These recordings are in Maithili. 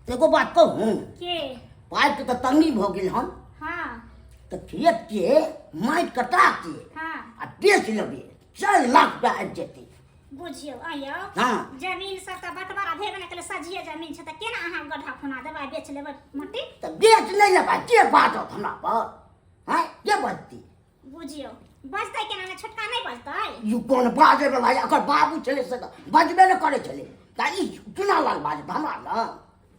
एगो बात कहूँ? के? पाइके तऽ तंगी भऽ गेल हन। हाँ। तऽ खेत के माटि कटा के हाँ। आ बेच लेबै, 4 लाख रुपया आबि जेतै। बुझियौ आइयौ। हाँ। जमीन सब तऽ बटवारा भेबे नहि केलै, सझिये जमीन छै, तऽ केना अहाँ गड्ढा खुना देबै आ बेच लेबै मट्टी? तऽ बेच नहि लेबै, के बाजत हमरा पर? आँय, के बजतै? बुझियौ बजतै केना ने, छोटका नहि बजतै? ई कोन बाजै वला यऽ? एकर बाबू छलै से तऽ बजबे नहि करै छलै, तऽ ई चुनालाल बाजत हमरा लग?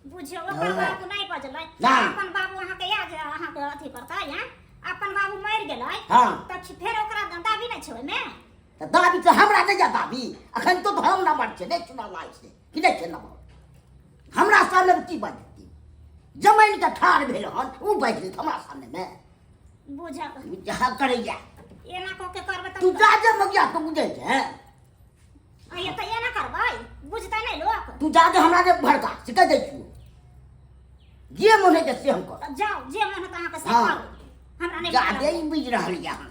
बुझियौ ओकर बाबू नहि बजलै। ना। अपन बाबू अहाँके याद अहाँके अथी करतै? हैं, अपन बाबू मरि गेलै। हाँ। तऽ फेर ओकरा दाबी नहि छै ओहिमे? तऽ दाबी तऽ हमरा नहि जा दाबी। अखन तो हम नंबर छै नहि चुनालाल से कि नहि छै नंबर? हमरा सामने की बजती? जमीन के ठाढ़ भेल हन, ओ बाजि लेत हमरा सामने मे? बुझब जहाँ करैया एना कऽ के करबै तू तऽ जा जे मगिया, तू बुझै छै? अइए तऽ एना करबै, बुझतै नहि लोक? तू जा जे हमरा जे भड़का से कहि दै छियौ, जे मन होइ छै से हम करब। तऽ जाउ, जे मन होत अहाँके से हाँ। करू, हमरा नहि जादे बुझल। ही बुझि रहल यऽ अहाँ।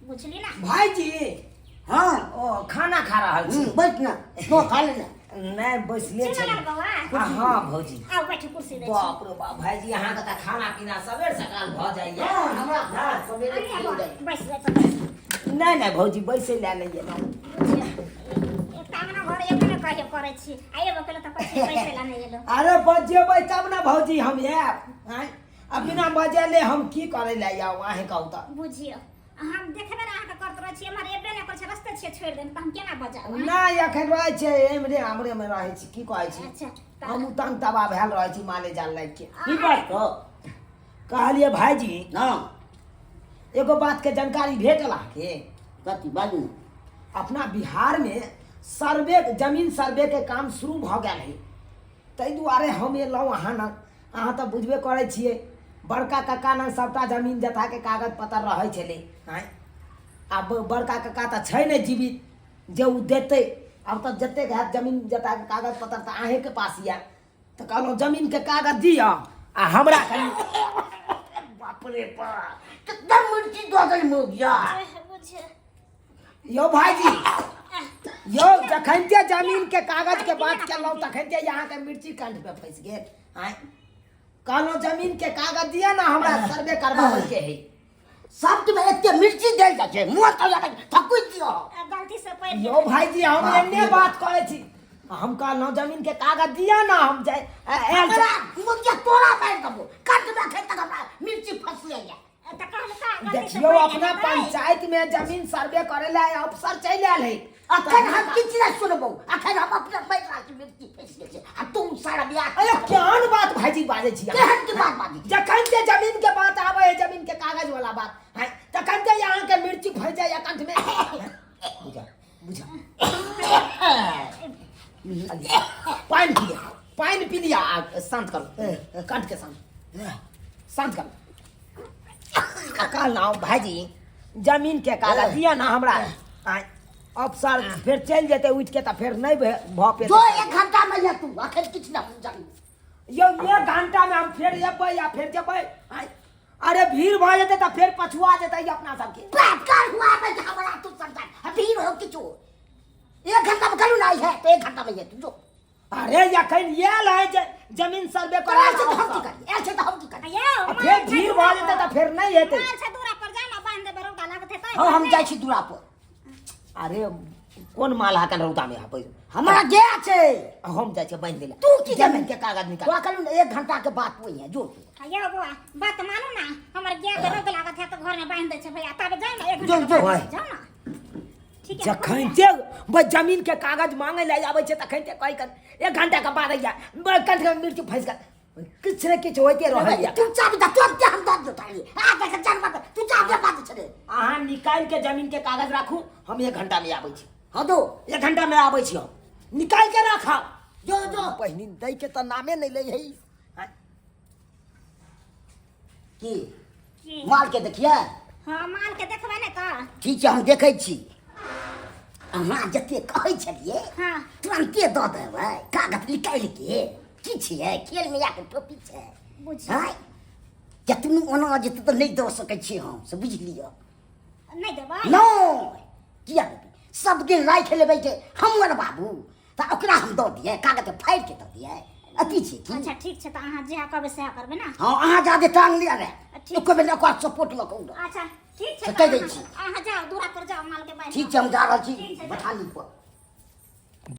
बुझली ना। भाईजी। हाँ। ओ खाना खा रहल छी? बैठ ना, तो खा ले ना। नहि, बैसले चिन्ह छी। लागल बौआ? हाँ भौजी। आउ बैठू, कुर्सी दै छी। बाप रे बाप, भाईजी, अहाँके तऽ खाना पीना सबेर सकाल भऽ जाइया। हाँ, हमरा हाँ, सवेरे आइए खा बौआ, जाइ। बैस जाइ पर बैस। नहि नहि भौजी, बैसै लए नहि एलहुँ। बुझियौ, एकटा अंगना घर एबे ने कहियो करै छी, आ एबो केलहुँ तऽ कहै छी बैसै लए नहि एलहुँ। अरे बजेबै तब ने भौजी हम आयब। आँय, आ बिना बजेले हम की करै लए आउ, अहें कहू तऽ? बुझियौ हम देखबे ने अहाँके करत रहै छी, एम्हर एबे नहि करै छै, रस्ते छियै छोड़ि देने, तऽ हम केना बजाउ आँय? नहि, एखन रहै छै एम्हरे हमरे मे रहै छी, की कहै छी। अच्छा तऽ हमहूँ तंग तबाह भेल रहै छी माले जाल लागि के। की बात कह? कहलियै भाईजी। हाँ। एगो बात के जानकारी भेटल अहाँके? कथी, बाजू ने। अपना बिहार में सर्वे, जमीन सर्वे के काम शुरू भऽ गेल है, ताहि दुआरे हम एलहुँ अहाँ लग। अहाँ तऽ बुझबे करै छियै, बड़का कक्का लग सभटा जमीन जथाके कागज पत्तर रहै छलै। आँय, आब बड़का कक्का तऽ छै नहि जीवित जे ओ देतै। आब तऽ जतेक हैत जमीन जथाके कागज पत्तर तऽ अहीँके पास यए, तऽ कहलहुँ जमीनके कागज दिअ आ हमरा कनि। बाप रे बाप, कितना मिर्ची दऽ देल मुगिया। बुझियौ। यौ भाईजी यौ, जखन जे जमीन के कागज के बात केलहुँ तखन जे अहाँके मिर्ची कंठ पे फँसि गेल। आँय, कहलहुँ जमीन के कागज दिअ ने, हमरा सर्वे करबाबै के है। शब्द में एते मिर्ची देल जाइ छै, मुँह तर लगा थकुचि दियौ। गलती से पड़ि यौ गेल। भाईजी, हम बाप एन्ने रे बात करै छी, हम कहलहुँ जमीन के कागज दिअ ने, हम जाय आयल छी। हमरा मुगिया तोरा मारि देबो, कंठ में अखन तक हमरा मिर्ची फंसले यऽ। तऽ कहलका गलती से देखियौ पड़ि गेल अपना हेतै। पंचायत में जमीन सर्वे करे ला अफसर चलि आयल है। अखन हम किछु नहि सुनबौ, अखन हम अपने मारि रहल छी, मिर्ची फंसि गेल छै आ तू सारा बियाह। अरे केहन बात भाईजी बाजै छी अहाँ? केहन की बात बाजै छी? जखन जे जमीन के बात आबै है, जमीन के कागज वाला बात है, तखन जे अहाँ के मिर्ची फंसि जाइया कंठ में। बुझा बुझा, पानि पी लिअ, पानि पी लिअ आ शांत करू कंठ के, शांत शांत करू। आ कहलहुँ भाईजी, जमीन के कागज दिअ ने हमरा। आँय, अफसर फेर चलि जेतै उठि के तऽ फेर नहि भऽ जो पेतै। 1 घंटा में ये तू अखन किछु नहि जानी। यौ, 1 घंटा में हम फेर एबै आ फेर जेबै? आँय, अरे भीड़ भऽ जेतै तऽ फेर पछुआ जेतै अपना सबके। बात कर हुआ में हमरा तू समझा, भीड़ हो किछु 1 घंटा में करू नहीं है तो 1 घंटा में ये तू जो। अरे अखन आयल है जे जमीन सर्वे तोरा करे ऐसे तो हम की करी, ऐसे तो हम की करी? यौ, आ फेर भीड़ भऽ जेतै तऽ फेर नहि हेतै। माल छै दूरा पर, जा ने बान्हि देबै, रौदा लागत हेतै। हाँ, हम जाइ छी दूरा पर। अरे कोन माल हकन रौदा में आबै? हमरा गया छै। हम जाइ छियै बान्हि दै लए। तू की जमीन के कागज निकाल। तोरा कहलहुँ ने 1 घंटा के बात वही है, जो तू। यौ बौआ, बात मानू ना, हमर गाय के रौद लागत है तऽ घर में बान्हि दै छै भैया, तब जाउ ने 1 जो, घंटा जो। बाद जाउ ना। ठीक है। जखन जे जमीन के कागज मांगे लए आबै छै तखन जे कहि कऽ 1 घंटा के बाद अइया, कंठ में मिर्ची फँसि गेल, किछु ने किछु होइते रहैया। तू चाबी दे, तुरंते हम दऽ दियौ ताली। आ देख जानवर, तू चाबी दे, बात छै। अहाँ निकालि के जमीन के कागज राखू, हम 1 घंटा में आबै छी। हाँ दो। 1 घंटा में आबै छी हम, निकालि के राखब। जो जो। पहिनी दै के तऽ नामे नहि लै है। की? की? माल के देखिए। हाँ, माल के देखबै ने तऽ। ठीक छै, हम देखै छी। अहाँ जते कहै छलियै हाँ। तुरन्ते दऽ देबै कागज निकालि के। की छियै, खेल में आके टोपी छै। बुझियौ। आँय, जतनो ओना जेतै तऽ नहि दऽ सकै छी हम, से बुझि लिअ। नहि देबै? नहि, किया देबै? सब दिन राखि लेबै जे हमर बाबू, तऽ ओकरा हम दऽ दियै कागज फाड़ि के दऽ दियै? अथी छै की अच्छा ठीक छै तऽ अहाँ जएह कहबै सएह करबै ने हँ अहाँ जादे टांग लिअ रहे ठीक। एको बेर ओकरा सपोर्ट लऽ कऽ उड़ब अच्छा ठीक छै से तऽ कहि दै अहाँ छी। अहाँ जाउ दूरा पर जाउ मालके बान्हि ठीक छै हम जा रहल छी ठीक छै। बथानी पर।